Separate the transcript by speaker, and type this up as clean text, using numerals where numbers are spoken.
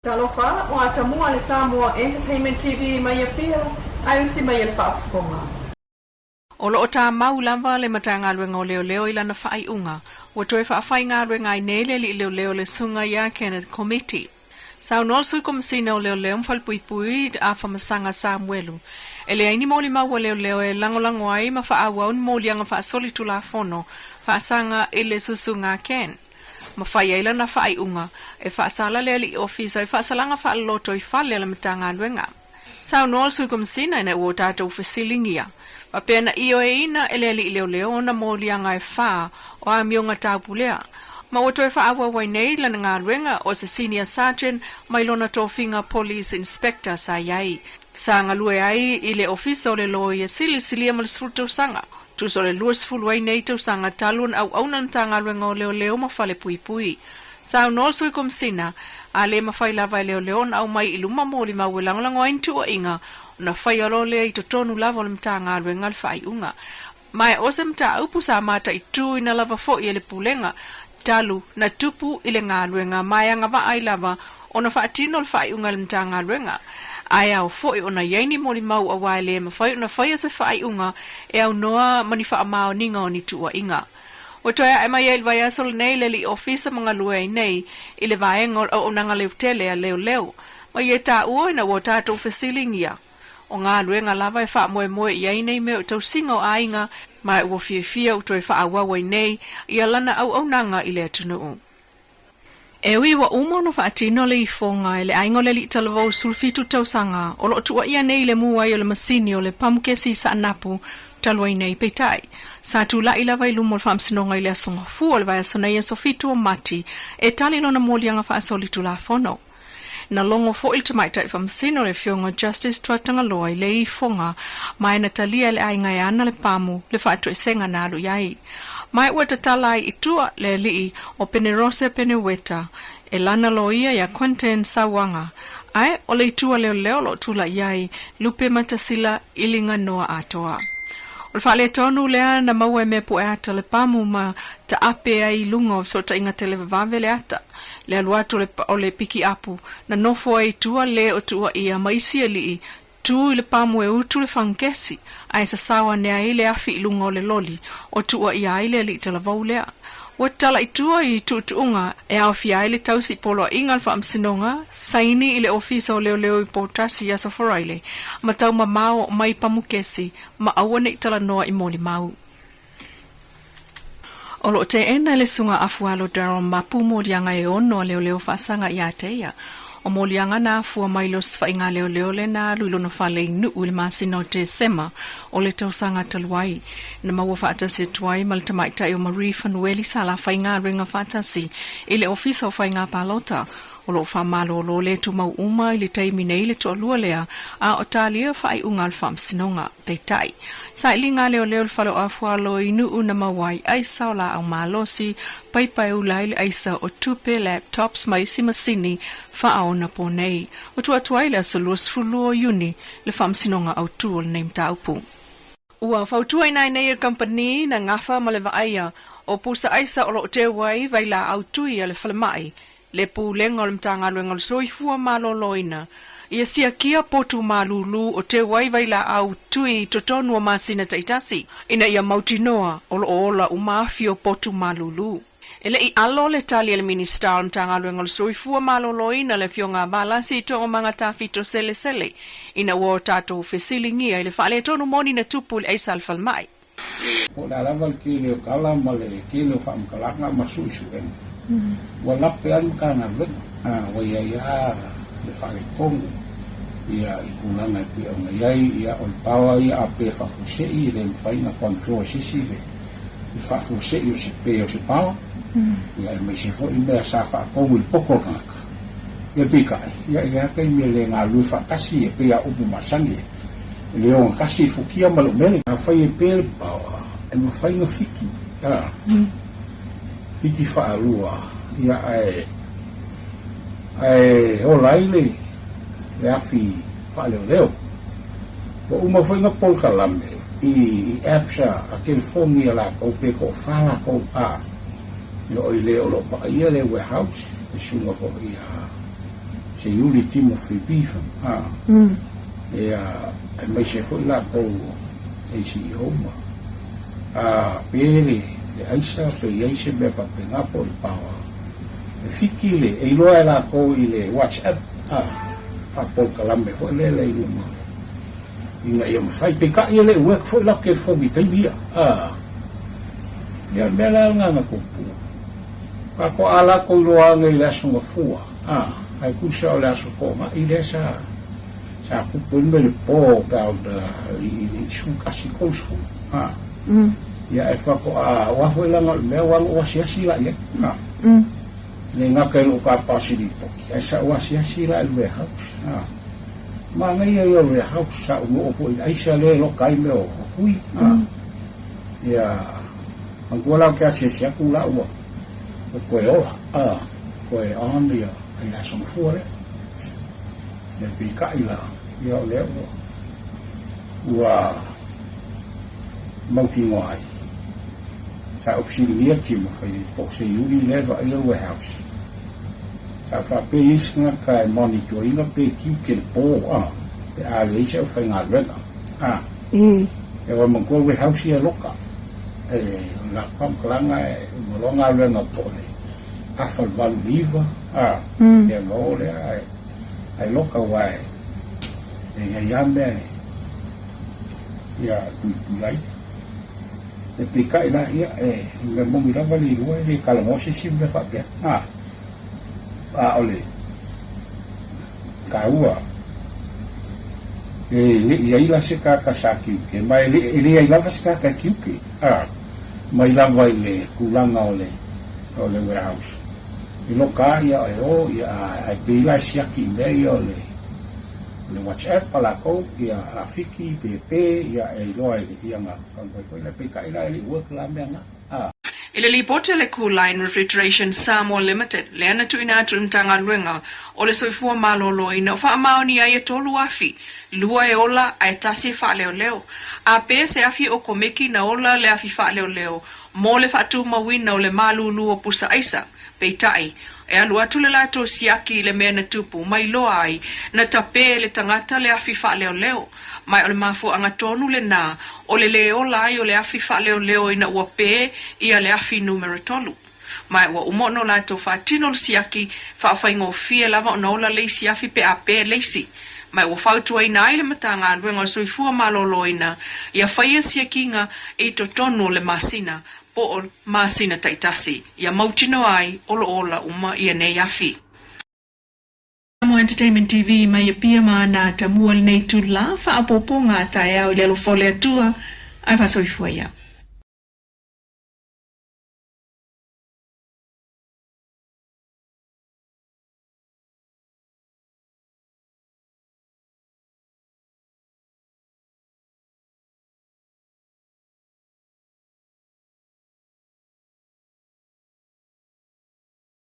Speaker 1: Talofa, o Atamua le Samoa Entertainment TV mai Apia, ae usi mai e le faafofoga. O lo o tamau lava le Matagaluega o Leoleo i lana faaiuga, ua toe faafaigaluega ai nei le alii leoleo le Susuga ia Kenneth Komiti. Saunoa le Sui Komesina o Leoleo ma Falepuipui Afa Masaga Samuelu, e leai ni molimau a leoleo e lagolago ai ma faaauau ni moliaga faasolitulafono faasaga i le Susuga Ken. Ma fai ai lana faaiuga e faasala le alii ofisa i faasalaga faaloloto i fale a le Matagaluega. Saunoa le Sui Komesina ina ua tatou fesiligia, faapea na ioeina e le alii leoleo ona moliaga e fa o amioga taupulea, ma ua toe faaauau ai nei lana galuega o se Senior Sergeant mai lona tofiga Police Inspector sa i ai. Sa galue ai i le Ofisa o le Loia Silisilia ma le 10 tausaga. Tusa o le 20 ai nei tausaga talu ona auauna le Matagaluega o Leoleo ma Falepuipui. Saunoa le Sui Komesina, a le mafai lava e leoleo ona aumai i luma molimau e lagolago ai ni tuuaiga, ona faia loa lea i totonu lava o le Matagaluega le faaiuga. Ma e o se mataupu sa mataituina lava foi e le Pulega talu na tupu i le galuega ma e agavaa ai lava ona faatino le faaiuga e le Matagaluega. Ae ao foi ona i ai ni molimau aua e le mafai ona faia se faaiuga e aunoa ma ni faamaoniga o ni tuuaiga. Ua toe ae mai ai i le vaiaso lenei le alii ofisa ma galue ai nei i le vaega o le auaunaga leutele a leoleo ma ia taua ina ua tatou fesiligia O galuega lava e faamoemoe i ai nei mea o tausiga o aiga, ma ua fiafia u toe faaauau ai nei ia lana auaunaga i le atunuu. E ui ua uma ona faatino le ifoga e le aiga o le Alii Talavou 17 tausaga o lo o tuuaia nei i le mu ai o le masini o le pamukesi i Saanapu talu ai nei, peitai, sa tulai lava i luma o le Faamasinoga i le Aso Gafua o le vaiaso nei aso 7 o Mati e tali lona moliaga faasolitulafono. Na logo foi le tamaitai faamasino le Afioga Justice Tuatagaloa i le ifoga ma e na talia e le aiga e ana le pamu le faatoesega na alu i ai. Ma ua tatala ai i tua le alii o Penerose Peneueta e lana loia ia Quentin Sauaga, ae o le itu a leoleo o lo o tulai ai Lupe Matasila i Liganoa atoa. O le faaletonu lea na maua e mea pue ata le pamu ma taape ai i luga o fesootaiga televavave le ata. Le alu atu o le pikiapu, na nofo ai i tua le o tuuaia ma isi alii, tu i le pamu e utu le fangekesi, ae sasao ane ai le afi i luga o le loli o tuuaia ai le alii talavou lea. Ua tatala i tua i tuutuuga e aofia ai le tausi poloaiga a le Faamasinoga, saini i le Ofisa o Leoleo i Poutasi i Aso Faraile, ma taumamao mai pamukesi ma aua ne i talanoa i molimau. O lo o teena e le Susuga Afualo Darrel Mapu moliaga e ono a leoleo faasaga ia te ia. O moliaga na afua mai le osofaiga leoleo le na alu i lona fale i Nu'u i le masina o Tesema o le tausaga talu ai. Na maua faatasi atu ai ma le tamaitai o Marie Fanueli sa la faigaluega faatasi i le Ofisa o Faiga Palota O lo o faamalolo le tumau uma i le taimi nei le toalua lea, a o talia faaiuga a le Faamasinoga. Peitai, sailiga leoleo le fale o Afualo i Nu'u na maua ai aisa o laau malosi, paipa e ula ai le aisa o tupe, laptops ma isi masini faaonapo nei. Ua tuu atu ai le aso 22 o Iuni le Faamasinoga Autu o lenei mataupu. Ua fautuaina ai nei e le kamupani na gafa ma le vaaia o pusa aisa o lo o teu ai vailaau tui a le falemai le Pulega o le Matagaluega o le Soifua Maloloina ia siakia potu malulu o teu ai vailaau tui i totonu o masina taitasi ina ia mautinoa o lo o ola uma afi o potu malulu. E le i alo le tali a le Minisita o le Matagaluega o le Soifua Maloloina le Afioga a Valasi Toogamaga Tafito Selesele ina ua o tatou fesiligia i le faaletonu moni na tupu i le aisa a le falemai.
Speaker 2: Po o le a lava le tele o tala ma le tele o faamatalaga ma suesuega, ua lape lava le Matagaluega. Ua i ai lava le faaletonu i tulaga e pei ona i ai. Ia, o le power ia a pe faafuasei, e le mafai ona control e se isi le faafuasei o se pe o se power, ia aemaise foi mea sa faatonu i le poto o le tagata. Ia peitai, ia e leai lava taimi e le galulue faatasi e pei lava o upu masani. E le ogatasi i fukia ma le umele. Afai e pe le paoa, e mafai ona fiki, a, fiki faalua, ia, ae, ae ola ai le, le afi faaleoleo. Ua uma foi ona polokalame i, i apps a, a telefoni a latou pe toafa latou, a, i o i le o lo o paaia le warehouse, le susuga foi a. Seiuli Timothy Beaven, a, ia, aemaise foi latou ACEO ma, a, pe le, le aisa pe i ai se mea faapena po o le paoa. E fiki le, e iloa e latou i le WhatsApp, a, faapolokalame foi lea le i luma ina ia mafai. Peitai e le i work foi lau telefoni i taimi ia, a. Ia, o le mea la lena na tupu, faatoa latou iloa ane i le Aso Gafua, A, ae tusa o le aso toonai lea sa sa tupu ai le mea i le po pe a ona i i 11, 30, a. Ia ae faatoa aua foi leaga o le mea ua na ou asiasi la i ai, a. Le gata i lou tapa o se lipoti, ae sa ou asiasi la i le warehouse, a. Manaia ia o le warehouse, sa ou noo foi i le aisa lea e loka ai mea o tui, a. Ia, manatua la ou te asiasi atu la ua ua toe ola, a. Toe on ia i le aso mafua lea. Ia peitai la, ia o lea ua ua mautinoa ai. Sa ou fesiligia Timothy po o se iuli lea e vaaia le warehouse. Sa ou faapea i ai se tagata e monitor ina pe tiute le po a, pe a leai se aufaigaluega. A. Ia ua manatua le warehouse ia e loka. E, o le latou faamatalaga e uma loa galuega po o le afa le 8 i le 9, a, ia ona o lea ae, ae loka aua e, e i ai lava mea e, ia, puipui ai. E peitai la, ia, e, mea moni lava le iloa e le talanoa se isi mea faapea, a, a o le taua, e le i ai la se tagata sa tiute, ma e le, e leai lava se tagata e tiute, a, mai lava i le tulaga o le o le warehouse. I loka ia e o ia ae pei la e siaki i mea ia o le o le WhatsApp a latou ia a fiki pe pe ia e iloa e ia nga kangai foi le peitai la e le i work la mea na a.
Speaker 1: I le lipoti a le Cool Line Refrigeration Samoa Limited, lea na tuuina atu i le Matagaluega o le Soifua Maloloina, o faamaonia ai e 3,000, lua e ola ae tasi e faaleoleo. A pe se afi o komeki na ola le afi faaleoleo mo le faatumauina o le malūlū o pusa aisa. Peitai, e alu atu le latou siaki i le mea na tupu mai loa ai na tapē le tagata le afi faaleoleo. Ma o le mafuaaga tonu lenā o le lē ola ai o le afi faaleoleo ina ua pē ia le afi numera tolu. Ma ua uma ona o latou faatino le siaki, faafaigofie lava ona ola le isi afi pe a pē le isi. Ma ua fautuaina ai le Matagaluega o le Soifua Maloloina ia faia siakiga i totonu o le masina po o masina taitasi ia mautinoa ai o lo o ola uma ia nei afi. Samoa Entertainment TV mai Apia ma ana tamua lenei itula, faaopoopoga taeao i le alofa o le Atua, ae faasoifua ia.